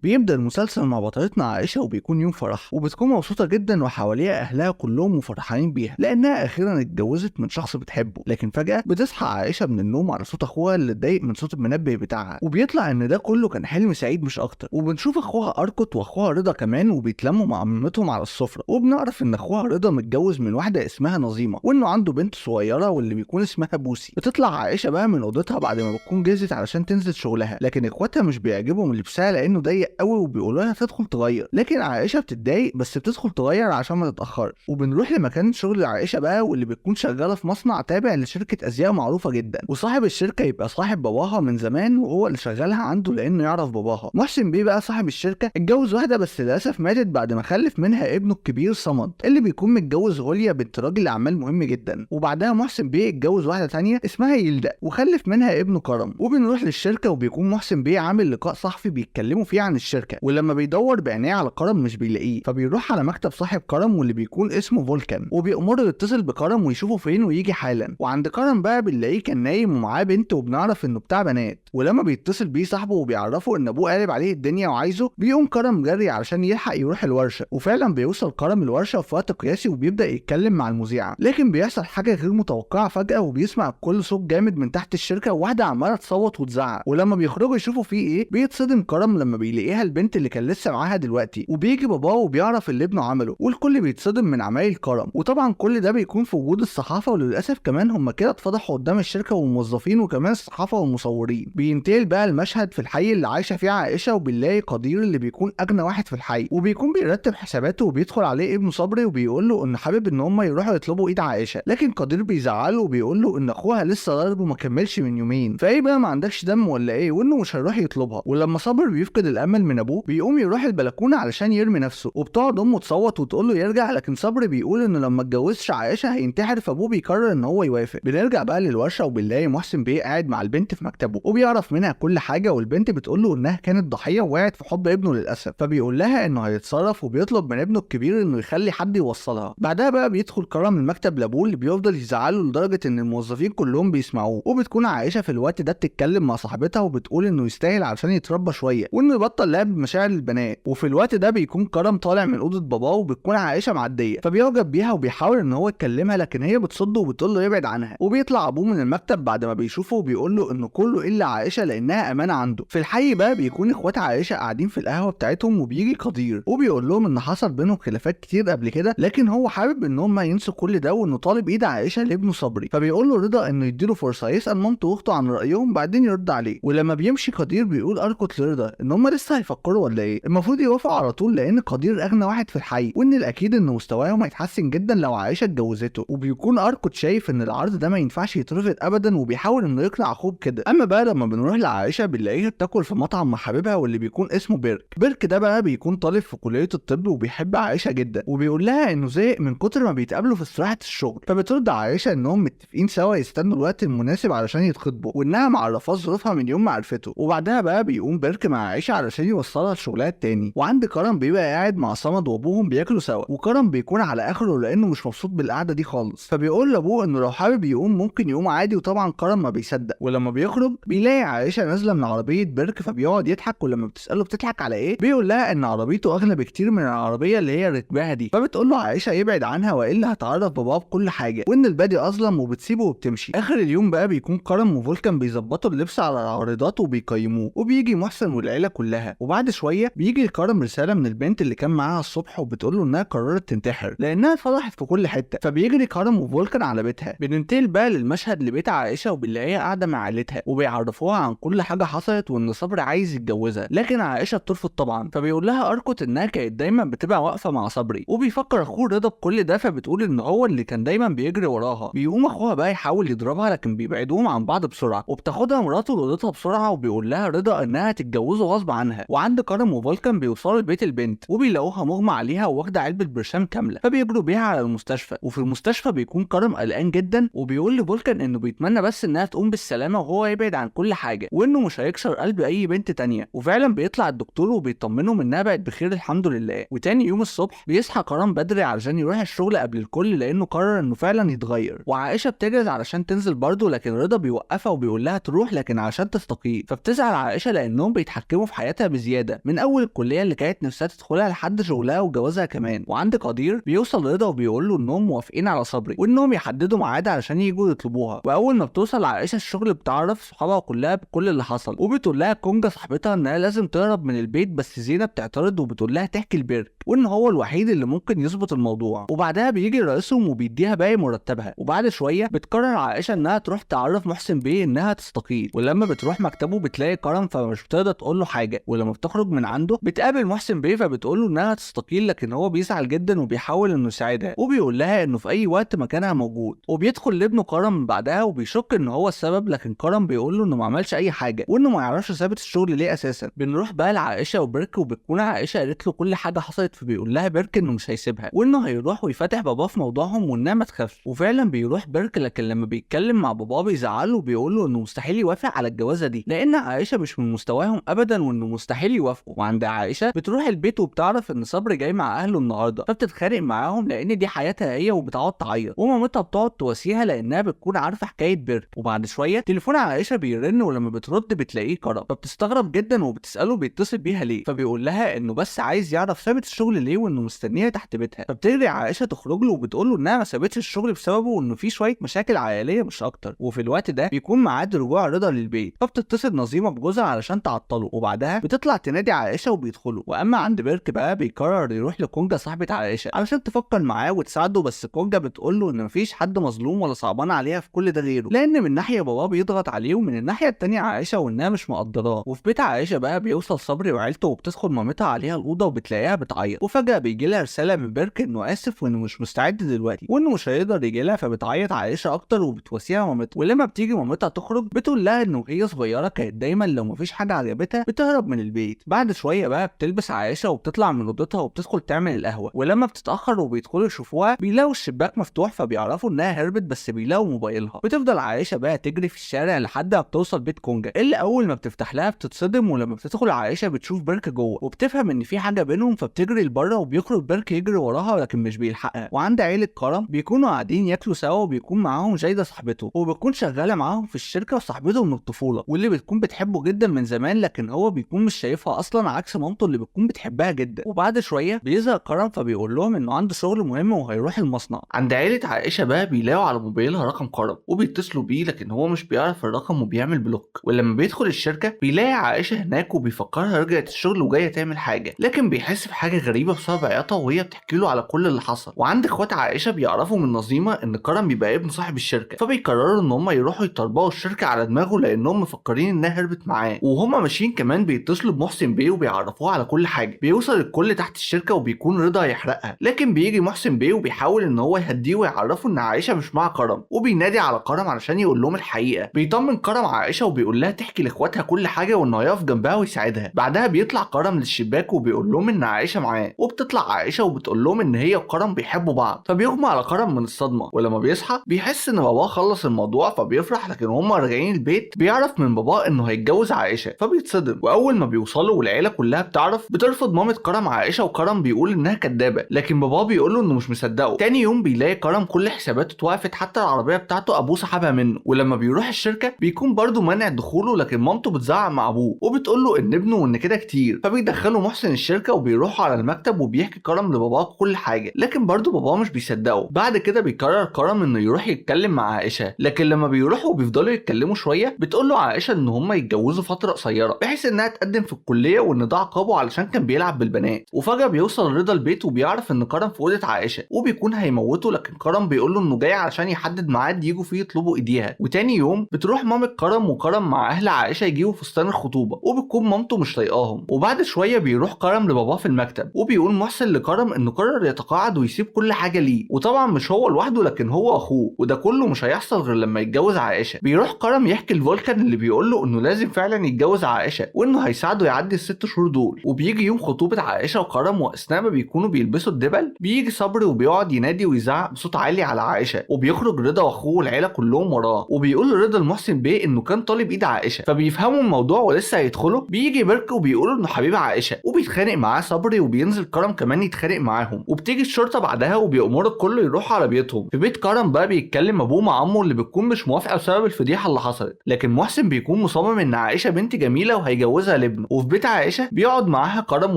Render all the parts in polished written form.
بيبدأ المسلسل مع بطلتنا عائشة، وبيكون يوم فرح، وبتكون مبسوطة جدا وحواليها أهلها كلهم وفرحانين بيها لأنها أخيرا اتجوزت من شخص بتحبه. لكن فجأة بتصحى عائشة من النوم على صوت أخوها اللي اتضايق من صوت المنبه بتاعها، وبيطلع إن ده كله كان حلم سعيد مش أكتر. وبنشوف أخوها أركوت وأخوها رضا كمان، وبيتلموا مع عمتهم على السفرة، وبنعرف إن أخوها رضا متجوز من واحدة اسمها نظيمة، وإنه عنده بنت صغيرة واللي بيكون اسمها بوسي. بتطلع عائشة بقى من أوضتها بعد ما بتكون جهزت علشان تنزل شغلها، لكن إخواتها مش بيعجبهم لبسها لأنه ضيق قوي، وبيقولوا لها تدخل تغير، لكن عائشة بتتضايق بس بتدخل تغير عشان ما تتاخرش. وبنروح لمكان شغل عائشة بقى، واللي بتكون شغالة في مصنع تابع لشركة ازياء معروفة جدا، وصاحب الشركة يبقى صاحب باباها من زمان وهو اللي شغالها عنده لانه يعرف باباها. محسن بيه بقى صاحب الشركة اتجوز واحدة بس للاسف ماتت بعد ما خلف منها ابنه الكبير صمد، اللي بيكون متجوز غوليا بنت راجل اعمال مهم جدا. وبعدها محسن بيه اتجوز واحدة ثانية اسمها يلدا وخلف منها ابنه كرم. وبنروح للشركة وبيكون محسن بيه عامل لقاء صحفي بيتكلموا فيه عن الشركة، ولما بيدور بعينيه على كرم مش بيلاقيه، فبيروح على مكتب صاحب كرم واللي بيكون اسمه فولكان، وبيأمره يتصل بكرم ويشوفه فين ويجي حالا. وعند كرم بقى بنلاقيه كان نايم ومعاه بنت، وبنعرف انه بتاع بنات. ولما بيتصل بيه صاحبه وبيعرفه ان ابوه قالب عليه الدنيا وعايزه، بيقوم كرم جري علشان يلحق يروح الورشة، وفعلا بيوصل كرم الورشة في وقت قياسي وبيبدا يتكلم مع المذيعه. لكن بيحصل حاجة غير متوقعه فجاة، وبيسمع كل صوت جامد من تحت الشركة وواحدة عماله تصوت وتزعق. ولما بيخرجوا يشوفوا فيه ايه، بيتصدم كرم لما بيلاقيها البنت اللي كان لسه معاها دلوقتي. وبيجي باباه وبيعرف اللي ابنه عمله، والكل بيتصدم من عمايل كرم. وطبعا كل ده بيكون في وجود الصحافة، وللاسف كمان هم كده اتفضحوا قدام الشركة والموظفين وكمان الصحافة والمصورين. بينتقل بقى المشهد في الحي اللي عايشه فيه عائشة، وبنلاقي قدير اللي بيكون اغنى واحد في الحي، وبيكون بيرتب حساباته، وبيدخل عليه ابنه صبري وبيقول له انه حابب ان هم يروحوا يطلبوا ايد عائشة، لكن قدير بيزعله وبيقول له ان اخوها لسه ضاربه ما كملش من يومين، فايه بقى ما عندكش دم ولا ايه، وانه مش هيروح يطلبها. ولما صبري بيفقد الامل من ابوه بيقوم يروح البلكونه علشان يرمي نفسه، وبتقعد امه تصوت وتقول له يرجع، لكن صبري بيقول انه لما اتجوزش عائشة هينتحر، فابوه بيقرر ان هو يوافق. بنرجع بقى للورشه وبنلاقي محسن بيه قاعد مع البنت في مكتبه، وبيعرف منها كل حاجة، والبنت بتقول له انها كانت ضحية وقعت في حب ابنه للاسف، فبيقول لها انه هيتصرف، وبيطلب من ابنه الكبير انه يخلي حد يوصلها. بعدها بقى بيدخل كرم المكتب لابوه اللي بيفضل يزعله لدرجة ان الموظفين كلهم بيسمعوه. وبتكون عائشة في الوقت ده بتتكلم مع صاحبتها وبتقول انه يستاهل علشان يتربى شوية وانه يبطل لعب بمشاعر البنات. وفي الوقت ده بيكون كرم طالع من اوضة باباه، وبتكون عائشة معدية، فبيعجب بيها وبيحاول ان هو يكلمها، لكن هي بتصده وبتقول له يبعد عنها. وبيطلع ابوه من المكتب بعد ما بيشوفه وبيقول له انه كله الا عائشة لانها امانه عنده. في الحي بقى بيكون اخوات عائشة قاعدين في القهوة بتاعتهم، وبيجي قدير وبيقول لهم ان حصل بينهم خلافات كتير قبل كده، لكن هو حابب ان هم ينسوا كل ده وانه طالب ايد عائشة لابنه صبري. فبيقول له رضا انه يديله فرصة يسال مامته واخته عن رايهم بعدين يرد عليه. ولما بيمشي قدير بيقول اركوت لرضا ان هم لسه هيفكروا ولا ايه، المفروض يوافقوا على طول لان قدير اغنى واحد في الحي، وان الاكيد ان مستواهم هيتحسن جدا لو عائشة اتجوزته. وبيكون اركوت شايف ان العرض ده ما ينفعش يترفض ابدا، وبيحاول انه يقنع اخوه بكده. اما بقى لما بنروح لعائشة بنلاقيها بتاكل في مطعم مع حبيبها واللي بيكون اسمه بيرك. بيرك ده بقى بيكون طالب في كليه الطب وبيحب عائشة جدا، وبيقول لها انه زهق من كتر ما بيتقابلوا في استراحة الشغل. فبترد عائشة انهم متفقين سوا يستنوا الوقت المناسب علشان يتخطبوا، وانها معرفاه ظروفها من يوم ما عرفته. وبعدها بقى بيقوم بيرك مع عائشة علشان يوصلها لشغلها التاني. وعند كرم بيبقى قاعد مع صمد وابوهم بياكلوا سوا، وكرم بيكون على اخره لانه مش مبسوط بالقعده دي خالص، فبيقول لابوه انه لو حابب يقوم ممكن يقوم عادي، وطبعا كرم ما بيصدق. ولما بيخرج بيلاقي عائشة نازله من عربية بيرك، فبيقعد يضحك، ولما بتساله بتضحك على ايه بيقول لها ان عربيته اغلى بكتير من العربية اللي هي راكباها دي. فبتقول له عائشة يبعد عنها والا هتعرف باباه بكل حاجة، وان البادي اظلم، وبتسيبه وبتمشي. اخر اليوم بقى بيكون كرم وفولكان بيظبطوا اللبس على العارضات وبيقيموه، وبيجي محسن والعيلة كلها. وبعد شوية بيجي لكرم رسالة من البنت اللي كان معاها الصبح، وبتقول له انها قررت تنتحر لانها اتفضحت في كل حتة. فبيجري كرم وفولكان على بيتها. بننتقل بقى للمشهد لبيت عائشة، وبنلاقيها قاعدة مع عيلتها وبيعرفوها عن كل حاجة حصلت وان صبري عايز يتجوزها، لكن عائشة بترفض طبعا. فبيقول لها اركوت انها كانت دايما بتبقى واقفة مع صبري، وبيفكر اخوه رضا بكل ده، فبتقول ان هو اللي كان دايما بيجري وراها. بيقوم اخوها بقى يحاول يضربها، لكن بيبعدوهم عن بعض بسرعة، وبتاخدها مراته لاوضتها بسرعة، وبيقول لها رضا انها تتجوزه غصب عنها. وعند كرم وفولكان بيوصلوا لبيت البنت وبيلاقوها مغمى عليها وواخده علبة برشام كاملة، فبيجروا بيها على المستشفى. وفي المستشفى بيكون كرم قلقان جدا، وبيقول لفولكان انه بيتمنى بس انها تقوم بالسلامة وهو يبعد عن كل حاجة، وانه مش هيكسر قلب اي بنت تانية. وفعلا بيطلع الدكتور وبيطمنهم انها بقت بخير الحمد لله. وتاني يوم الصبح بيصحى كرم بدري علشان يروح الشغل قبل الكل لانه قرر انه فعلا يتغير. وعائشة بتجهز علشان تنزل برضه، لكن رضا بيوقفها وبيقول لها تروح لكن عشان تستقيل. فبتزعل عائشة لانهم بيتحكموا في حياتها من بزيادة، من اول الكلية اللي كانت نفسها تدخلها لحد شغلها وجوازها كمان. وعند قدير بيوصل رضا وبيقول له انهم موافقين على صبري وانهم يحددوا ميعاد علشان يجوا يطلبوها. واول ما بتوصل عائشه الشغل بتعرف صحابها كلها بكل اللي حصل، وبتقول لها كونجا صاحبتها انها لازم تهرب من البيت، بس زينة بتعترض وبتقول لها تحكي لبيرك وان هو الوحيد اللي ممكن يظبط الموضوع. وبعدها بيجي رئيسهم وبيديها باقي مرتبها. وبعد شوية بتقرر عائشه انها تروح تعرف محسن بيه انها تستقيل، ولما بتروح مكتبه بتلاقي كرم فمش بتقدر تقول له حاجة. ولما بتخرج من عنده بتقابل محسن بيه فبتقول له انها تستقيل، لكن هو بيزعل جدا وبيحاول انه يساعدها وبيقول لها انه في اي وقت مكانها موجود. وبيدخل لابنه كرم بعدها وبيشك ان هو السبب، لكن كرم بيقول له انه ما عملش اي حاجة وانه ما يعرفش سابت الشغل ليه اساسا. بنروح بقى لعائشة وبرك، وبتكون عائشه قالت له كل حاجة حصلت، فبيقول لها برك انه مش هيسيبها وانه هيروح ويفتح باباه في موضوعهم وانها ما تخافش. وفعلا بيروح برك، لكن لما بيتكلم مع باباه بيزعله وبيقول له انه مستحيل يوافق على الجوازه دي لان عائشه مش من مستواهم ابدا وانه مستحيل يوافقوا. وعند عائشه بتروح البيت وبتعرف ان صبري جاي مع اهله النهارده، فبتتخانق معاهم لان دي حياتها هي وبتقعد تعيط، ومامتها بتقعد تواسيها لانها بتكون عارفه حكاية برك. وبعد شوية تليفون عائشه بيرن، ولما بترد بتلاقيه كرم، فبتستغرب جدا وبتساله بيتصل بيها ليه، فبيقول لها انه بس عايز يعرف سابت الشغل ليه وانه مستنيها تحت بيتها. فبتجري عائشه تخرج له وبتقول له انها ما سابتش الشغل بسببه وانه في شوية مشاكل عائلية مش اكتر. وفي الوقت ده بيكون ميعاد رجوع رضا للبيت، فبتتصل نظيمه بجوزها علشان تعطله، وبعدها بتطلع تنادي عائشه وبيدخلوا. واما عند بيرك بقى بيقرر يروح لكونجا صاحبه عائشه علشان تفكر معاه وتساعده، بس كونجا بتقول له ان مفيش حد مظلوم ولا صعبان عليها في كل ده غيره، لان من ناحية باباه بيضغط عليه ومن الناحية الثانية عائشه وانها مش مقدراه. وفي بيت عائشه بقى بيوصل صبري وعيلته، وبتدخل مامتها عليها الاوضة وبتلاقيها بتعيط، وفجاة بيجي لها رسالة من بيرك انه اسف وانه مش مستعد دلوقتي وانه مش هيقدر يجي لها، فبتعيط عائشه اكتر وبتواسيها مامتها. ولما بتيجي مامتها تخرج بتقول لها انه هي صغيرة كانت دايما لو مفيش حاجة عجبتها بتهرب من البيت. بعد شوية بقى بتلبس عائشه وبتطلع من اوضتها وبتدخل تعمل القهوة، ولما بتتاخر وبيدخلوا يشوفوها بيلاقوا الشباك مفتوح فبيعرفوا انها هربت، بس بيلاقوا موبايلها. بتفضل عائشه بقى تجري في الشارع لحد ما بتوصل بيت كونجا، اللي اول ما بتفتح لها بتتصدم، ولما بتدخل عائشه بتشوف بيرك جوه وبتفهم ان في حاجة بينهم، فبتجري لبره وبيخرج بيرك يجري وراها لكن مش بيلحقها. وعند عيله كرم بيكونوا قاعدين ياكلوا سوا، وبيكون معاهم جايده صاحبته وبتكون شغالة معاهم في الشركة وصاحبته من الطفولة واللي بتكون بتحبه جدا من زمان، لكن هو بيكون مش شايفها اصلا عكس مامته اللي بتكون بتحبها جدا. وبعد شوية بيظهر كرم فبيقول لهم انه عنده شغل مهم وهيروح المصنع. عند عيله عائشه بقى بيلاقوا على موبايلها رقم كرم وبيتصلوا بيه، لكن هو مش بيعرف الرقم وبيعمل block. ولما بيدخل الشركة بيلاقي عائشه هناك وبيفكرها رجعت الشغل وجاية تعمل حاجة، لكن بيحس بحاجة غريبة بسبب عياطها وهي بتحكي له على كل اللي حصل. وعند اخوات عائشه بيعرفوا من نظيمه ان كرم بيبقى ابن صاحب الشركة، فبيقرروا ان هم يروحوا يطربقوا الشركة على دماغه لانهم مفكرين انها هربت معاه. وهما ماشيين كمان بيتصلوا بمحسن بيه وبيعرفوه على كل حاجة. بيوصل الكل تحت الشركة وبيكون رضا يحرقها، لكن بيجي محسن بيه وبيحاول ان هو يهديه ويعرفه ان عائشه مش مع كرم، وبينادي على كرم علشان يقول لهم الحقيقة. بيطمن كرم عائشه وبيقول لها تحكي لاخواتها كل حاجة وانه هيقف جنبها ويساعدها. بعدها بيطلع كرم للشباك وبيقول لهم ان عائشه معاه، وبتطلع عائشه وبتقول لهم ان هي وكرم بيحبوا بعض، فبيغمى على كرم من الصدمة. ولما بيصحى بيحس ان باباه خلص الموضوع فبيفرح، لكن هما راجعين البيت بيعرف من باباه انه هيتجوز عائشه فبيتصدم. واول ما بيوصلوا والعيلة كلها بتعرف بترفض مامه كرم عائشه، وكرم بيقول انها كدابه، لكن باباه بيقول له انه مش مصدقه. تاني يوم بيلاقي كرم كل حساباته اتوقفت، حتى العربية بتاعته ابوه سحبها منه. ولما بيروح الشركة بيكون برضه مانع دخوله، لكن مامته بتزعق مع ابوه وبتقول له ان ابنه وان كده كتير، فبيدخلوا محسن الشركة وبيروحوا على المكتب وبيحكي كرم لباباه كل حاجة، لكن برضه باباه مش بيصدقه. بعد كده بيقرر كرم انه يروح يتكلم مع عائشه، لكن لما بيروحوا وبيفضلوا يتكلموا شوية بتقول له عائشه ان هم يتجوزوا فترة قصيرة بحيث انها تقدم في الكلية وان ده عقابه علشان كان بيلعب بالبنات. وفجاة بيوصل رضا البيت وبيعرف ان كرم في اوضة عائشه وبيكون هيموته، لكن كرم بيقول له انه جاي علشان يحدد ميعاد يجوا فيه يطلبوا ايديها. وتاني يوم بتروح مامة كرم وكرم مع اهل عائشه يجيبوا فستان الخطوبة، وبتكون مامته مش طايقاهم. وبعد شوية بيروح كرم لباباه في المكتب وبيقول محسن لكرم انه قرر يتقاعد ويسيب كل حاجة ليه، وطبعا مش هو لوحده لكن هو اخوه، وده كله مش هيحصل غير لما يتجوز عائشه. بيروح كرم يحكي لفولكان اللي بيقول له انه لازم فعلا يتجوز عائشه وانه هيساعده يعدي ال6 شهور دول. وبيجي يوم خطوبه عائشه وكرم، واثناء ما بيكونوا بيلبسوا الدبل بيجي صبري وبيقعد ينادي ويزعق بصوت عالي على عائشه، وبيخرج رضا واخوه والعيلة كلهم وراه، وبيقول رضا لمحسن بيه انه كان طالب ايد عائشه، فبيفهموا الموضوع ولسه هيدخلوا. بيجي بيرك وبيقولوا انه حبيب عائشه، وبيتخانق معاه صبري وبيزعل وبينزل كرم كمان يتخانق معاهم. وبتيجي الشرطة بعدها وبيأمروا الكل يروحوا على بيوتهم. في بيت كرم بقى بيتكلم ابوه مع عمه اللي بتكون مش موافقة بسبب الفضيحة اللي حصلت، لكن محسن بيكون مصمم ان عائشة بنت جميلة وهيجوزها لابنه. وفي بيت عائشة بيقعد معاها كرم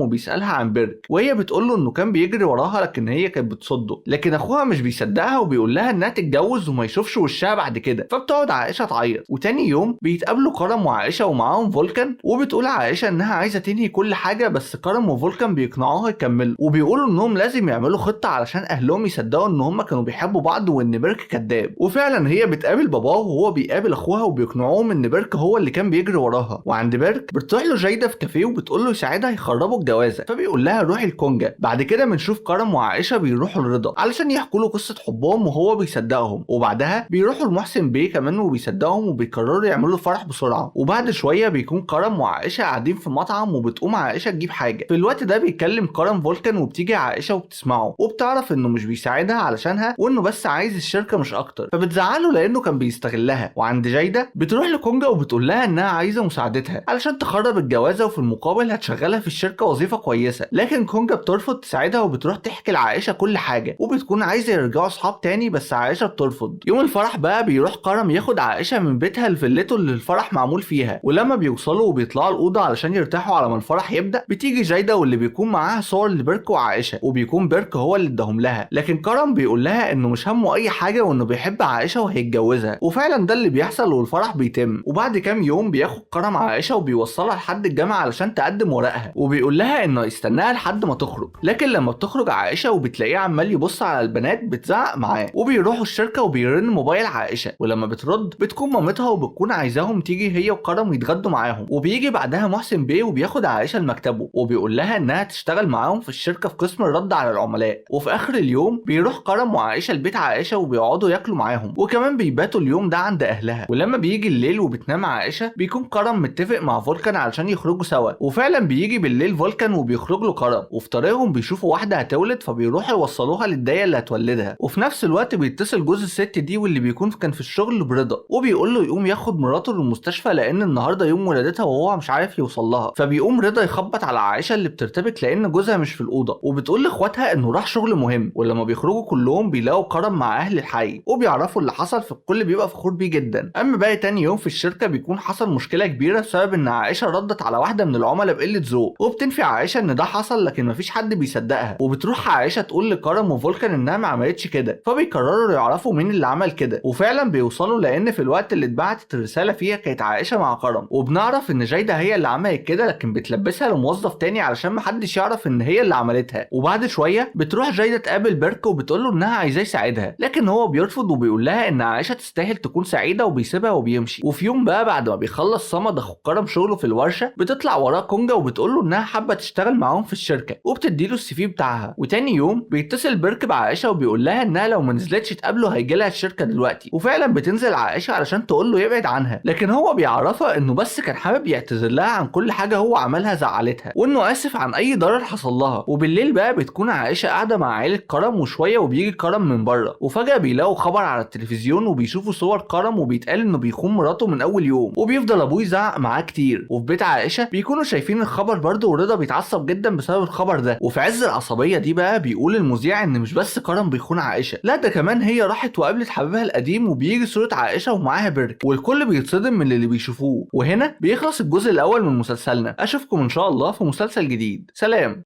وبيسالها عن بيرك، وهي بتقول له انه كان بيجري وراها لكن هي كانت بتصده، لكن اخوها مش بيصدقها وبيقول لها انها تتجوز وما يشوفش وشها بعد كده. فبتقعد عائشة تعيط. وتاني يوم بيتقابلوا كرم وعائشة ومعاهم فولكان، وبتقول عائشة انها عايزه تنهي كل حاجة، بس كرم وفولكان بيقنعوها يكملوا وبيقولوا انهم لازم يعملوا خطه علشان اهلهم يصدقوا ان هم كانوا بيحبوا بعض وان بيرك كذاب. وفعلا هي بتقابل باباه وهو بيقابل اخوها وبيقنعوهم ان بيرك هو اللي كان بيجري وراها. وعند بيرك بتروح له جايده في كافيه وبتقول له يساعدها يخربوا الجوازه، فبيقول لها روحي الكونجا. بعد كده بنشوف كرم وعائشة بيروحوا لرضا علشان يحكوا له قصة حبهم وهو بيصدقهم، وبعدها بيروحوا لمحسن بيه كمان وبيصدقهم وبيقرروا يعملوا فرح بسرعة. وبعد شوية بيكون كرم وعائشة قاعدين في مطعم وبتقوم عائشة تجيب حاجة. في الوقت ده بيتكلم كرم فولكان وبتيجي عائشة وبتسمعه وبتعرف انه مش بيساعدها علشانها وانه بس عايز الشركة مش اكتر، فبتزعله لانه كان بيستغلها. وعند جايده بتروح لكونجا وبتقول لها انها عايزه مساعدتها علشان تخرب الجوازه وفي المقابل هتشغلها في الشركة وظيفة كويسة، لكن كونجا بترفض تساعدها وبتروح تحكي لعائشة كل حاجة وبتكون عايزه يرجعوا اصحاب تاني، بس عائشة بترفض. يوم الفرح بقى بيروح كرم ياخد عائشة من بيتها لفيلته اللي الفرح معمول فيها، ولما بيوصلوا وبيطلعوا الاوضة علشان يرتاحوا على ما الفرح يبدا بتيجي جايده واللي بيكون معاها صور لبيرك وعائشة، وبيكون بيرك هو اللي اداهم لها، لكن كرم بيقول لها انه مش همه اي حاجة وانه بيحب عائشة وهيتجوزها، وفعلا ده اللي بيحصل والفرح بيتم. وبعد كام يوم بياخد كرم عائشة وبيوصلها لحد الجامعة علشان تقدم ورقها، وبيقول لها انه يستناها لحد ما تخرج، لكن لما بتخرج عائشة وبتلاقيه عمال يبص على البنات بتزعق معاه، وبيروحوا الشركة وبيرن موبايل عائشة، ولما بترد بتكون مامتها وبتكون عايزاهم تيجي هي وكرم يتغدوا معاهم. وبيجي بعدها محسن بيه وبياخد عائشة لمكتبه وبيقول لها انها تشتغل معاهم في الشركة في قسم الرد على العملاء. وفي اخر اليوم بيروح كرم وعائشة لبيت عائشة وبيقعدوا ياكلوا معاهم، وكمان بيباتوا اليوم ده عند اهلها. ولما بيجي الليل وبتنام عائشة بيكون كرم متفق مع فولكان علشان يخرجوا سوا، وفعلا بيجي بالليل فولكان وبيخرج له كرم، وفي طريقهم بيشوفوا واحدة هتولد فبيروحوا يوصلوها للدايه اللي هتولدها. وفي نفس الوقت بيتصل جوز الست دي واللي بيكون كان في الشغل برضا وبيقول له يقوم ياخد مراته للمستشفى لان النهارده يوم ولادتها وهو مش عارف يوصل لها. فبيقوم رضا يخبط على عائشة اللي بترتبك لان جوزها مش في الاوضة، وبتقول لاخواتها انه راح شغل مهم. ولما بيخرجوا كلهم بيلاقوا كرم مع اهل الحي وبيعرفوا اللي حصل، فالكل بيبقى فخور بيه جدا. اما باقي تاني يوم في الشركة بيكون حصل مشكلة كبيرة بسبب ان عائشة ردت على واحدة من العملاء بقلة ذوق، وبتنفي عائشة ان ده حصل لكن مفيش حد بيصدقها. وبتروح عائشة تقول لكرم وفولكان انها ما عملتش كده، فبيقرروا يعرفوا مين اللي عمل كده، وفعلا بيوصلوا لان في الوقت اللي اتبعتت الرسالة فيها كانت عائشة مع كرم. وبنعرف ان جايده هي اللي عملت كده لكن بتلبسها لموظف تاني علشان محدش يعرف ان هي اللي عملتها. وبعد شوية بتروح جايده تقابل بيرك وبتقول له انها عايزاه يساعدها، لكن هو بيرفض وبيقول لها ان عائشة تستاهل تكون سعيدة وبيسيبها وبيمشي. وفي يوم بقى بعد ما بيخلص صمد اخو كرم شغله في الورشة بتطلع وراه كونجا وبتقول له انها حابة تشتغل معاهم في الشركة وبتدي له ال CV بتاعها. وتاني يوم بيتصل بيرك بعائشة وبيقول لها انها لو ما نزلتش تقابله هيجي لها الشركة دلوقتي، وفعلا بتنزل عائشة علشان تقول له يبعد عنها، لكن هو بيعرفها انه بس كان حابب يعتذر لها عن كل حاجة هو عملها زعلتها وانه اسف عن اي ضرر حصل لها. وبالليل بقى بتكون عائشة قاعدة مع عائلة كرم وشوية وبيجي كرم من بره، وفجاة بيلاقوا خبر على التلفزيون وبيشوفوا صور كرم وبيتقال انه بيخون مراته من اول يوم، وبيفضل ابوه يزعق معاه كتير. وفي بيت عائشة بيكونوا شايفين الخبر برده، ورضا بيتعصب جدا بسبب الخبر ده. وفي عز العصبية دي بقى بيقول المذيع ان مش بس كرم بيخون عائشة، لا ده كمان هي راحت وقابلت حبيبها القديم، وبيجي صوره عائشة ومعاها بيرك، والكل بيتصدم من اللي بيشوفوه. وهنا بيخلص الجزء الاول من مسلسلنا. اشوفكم ان شاء الله في مسلسل جديد. سلام.